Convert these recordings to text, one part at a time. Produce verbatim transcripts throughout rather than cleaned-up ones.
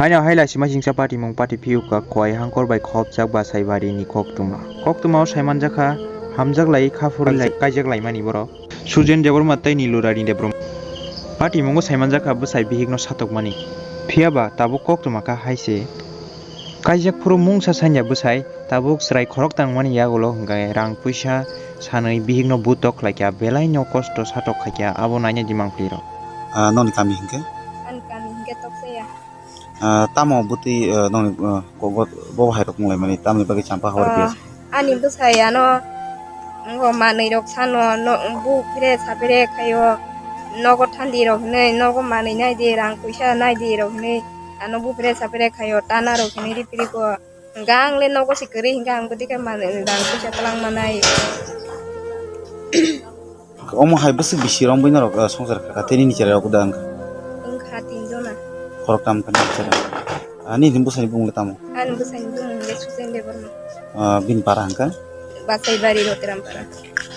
Haino hai laisima singcha patimung pati phiyuka khwai hangkor bai khopjak bwsai bari ni koktwma. Koktwma o saimanjakha hamjak lai kha phuri lai kaijak laimani borok. Sujen Debbarma tei Nilurani Debbarma. Patimungo saimanjakha bwsai bihikno satokmani. Phiyaba tabuk koktwma kha hai se. Kaijak phuru mungsa sanya bwsai tabuk chwrai khorok tangmani yagulo hwnkhe rang puisa sanwi bihikno butok khlaikha belaino kosto satok khaikha abo naina di mangpli rok. Ah, noni kami hinkhe? Ani kami hinkhe Tokseya. Ah, tamo bwtwi, ah, nongni, ah, go-, go-, bo hai rok wng lai mani, tamoni bagwi champa hor Ah, biya. Ani bwsai ano, ngo manwi rok sano, no, bu phire sa phire khaio, nogo thandi rok hinwi, nogo manwi nai di, rang puisa nai di rok hinwi, ano bu phire sa phire khaio, tana rok hinwi ri phiriko. Hwnkhe ang le nogo se kwrwi hwnkhe ang bwtwi khe manwi rang puisa twlang manai. Omo hai bwswk bisi romwi norok, ah, swngchar kha, tei nini cherai rok da wngkha? Wngkha tin jona. Khoroktham khe nini cherai. Ah, nini bwsani bumung le tamo? Ani bwsani bumung le Sujen Debbarma. Ah, bini para hwnkhe? Basaibari Rotiram para.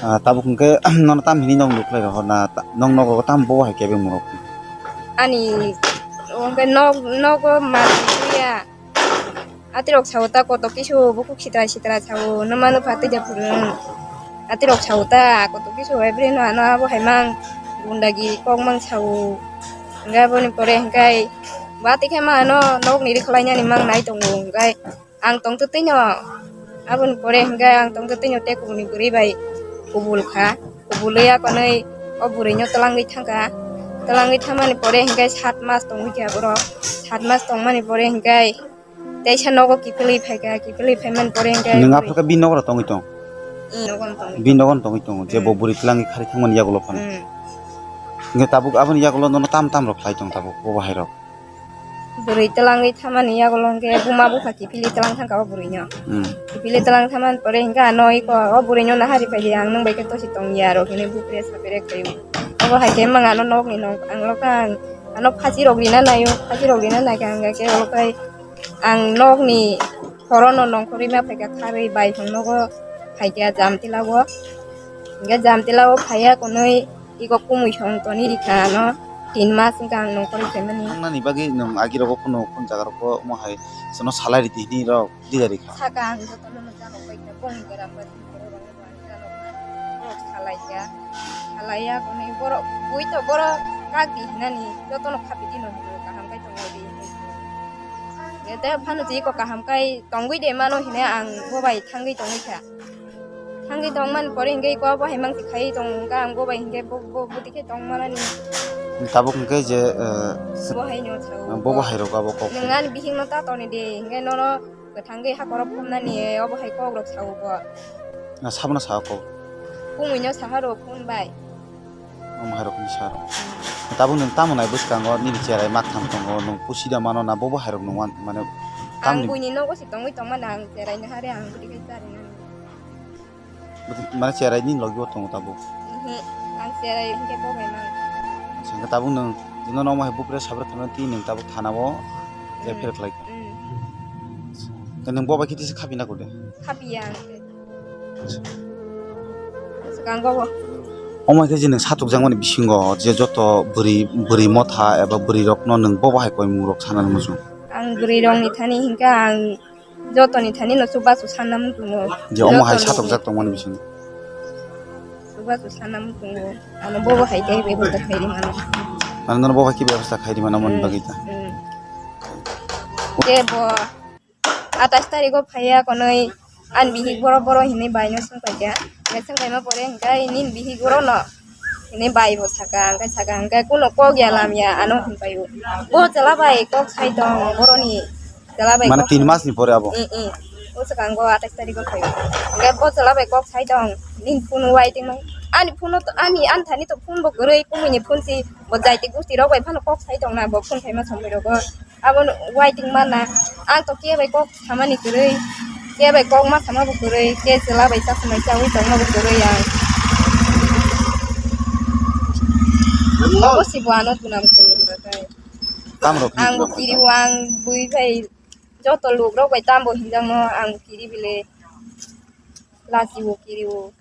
Ah, tabuk hwnkhe nono tam hini nog nukhlai rw horna ta-, nog nogo tam bo hai kebeng murok? Ani hwnkhe nog, nogo manwi ya. Atirok sao ta koto kisu bukhuk sitra sitra sao, numa nupha twi ja phuru. Atirok sao ta koto kisu, every no ano abo hai mang gundagi kok mang sao. Hingke aboni pore hingke bati khe ma ano nokni rikhlainani mang nai tongo, hingke ang tongtwtwino aboni pore hingke ang tongtwtwino tei kubuni bwrwi bai kubul kha. Kubulwi akonwi o bwrwino twlangwi thangkha. Twlangwi thangmani pore hingke sat mas tongwi kha borok. Sat mas tongmani pore hingke Teisa nogo kiphilwi phaikha, kiphilwi phaimani pore hingke Nwng aphuru khe bini nogo tongwi tong? Mm, nogo tongwi. Bini nogo tongwi tongo, je bo Mm. bwrwi twlangwi khari thangmani yagulo phano. Mm. Hingke tabuk aboni yagulo nono tam tam rok khlai tong tabuk, bo bahai rok. Bwrwi twlangwi thangmani yagulo hingke buma bupha kiphilwi twlang thangkha o bwrwino. Mm. Kiphilwi twlang thangmani pore hingke ano iko o bwrwino nahari phaidi ang nwng bai khe tosi tongya rok hinwi bupre sapre khaio. Obo hai khe mang ano nokni nok ang lokha ang ano phachi rok rina naio, phachi rok rina naikha hingke olo khai Ang nokni horono nongkhorwi ma phaikha, kharwi bai hwn nogo phaikha Jamtila o. Hingke Jamtila o phaiya konwi iko kumui song toni rikha ano tin mas wngkha ang nongkhorwi phaimani. Thangnani bagwi nwng agi rogo phano, phone jaga rogo omo hai chwngno salai ridi hinwi rok dida rikha. Saka ang jotono no chano paikha, bongni gram bai. Borok salaikha, salaiya konwi borok bui to borok kak di hinani jotono khapi dino hinwi kaham khai tongwi di hinwi. Tei phano twi kok kaham khai tongwi de mano hinwi ang bo bai thangwi tongwi kha. Thangwi tongmani pore hingke iko bo hai mang twi khai tong kha ang bo bai hingke bo bo bo twi khai tong manani. Tabuk hingke je, eh, Bo hai no sao. Bo bo hai rok abo kok. Nwng ani bihik no ta toni de hingke nono Kwthangwi hakhoro phunani obo hai kok rok sao bo. Na sabno sao kok? Kumui no saha rw phun bai. Omo hai rok ni sa rok. Tabuk nwng tamo nai bwskango nini cherai mak tham tongo, nwng pusi da mano na bobo hai rok nwng wan mane Ang tamni buini nogo se tongwi tongma na ang cherai no hare ang bwtwi kai chari nani. Mane cherai nini logi o tongo tabuk. Ihi, ang cherai hingke bo bai mang. Sangke tabuk nwng jino nomo hai bupre sabra thangna twi nwng tabuk thana o Mm. F I R khlai. Mm. Nwng bo bai khe tisa khapi na kode? Khapi ya ang khe. Swkang go bo. Omo khe je nwng satok jakmani bisingo je joto bwrwi, bwrwi motha eba bwrwi rokno nwng bo bahai koi mung rok sana muchung. Ang bwrwi rokni thani hingke ang Jotoni thani no chubachu sanna muchungo. Je omo hai Jotoni satok jak tongmani bisingo. Chubachu sanna muchungo. Ano bobo hai khe bebosta khairi mano. Ano nono bobo hai khe bebosta khairi mano moni bagwi ta. Mm. Ke bo atais tarikh o phaiya konwi ani bihik boro boro hinwi bai no swngpaikha. Swngpaima pore hingkhe nini bihik boro no Hini bai bo saka, hingke saka, hingke kuno kok ya lam ya, ano hinpai o. Bo chwla bai kok sai tong, boroni chwla bai Mane kok tin sai mas ni pore abo? Mm, mm. O swkang go atais tarikh o phaio. Hingke bo chwla bai kok sai tong, nini phone waiting mai. Ani phone o to, ani, ani thani to phone bo kwrwi, kumui ni phone si, bo jaiti gusti rok bai phano kok sai tong na, bo phone khaima somoi rogo. Abono waiting mana. Ang to khe bai kok samani kwrwi, khe bai kok ma sama bo kwrwi, khe chwla bai cha samani chawi tongma bo kwrwi ang. Obo si bo ano tunam khai wngkha khai. Tamrok Ang bo kiri o, ang bui bai joto luk rok bai tambo hinjak no ang kiri bile lachi o kiri o.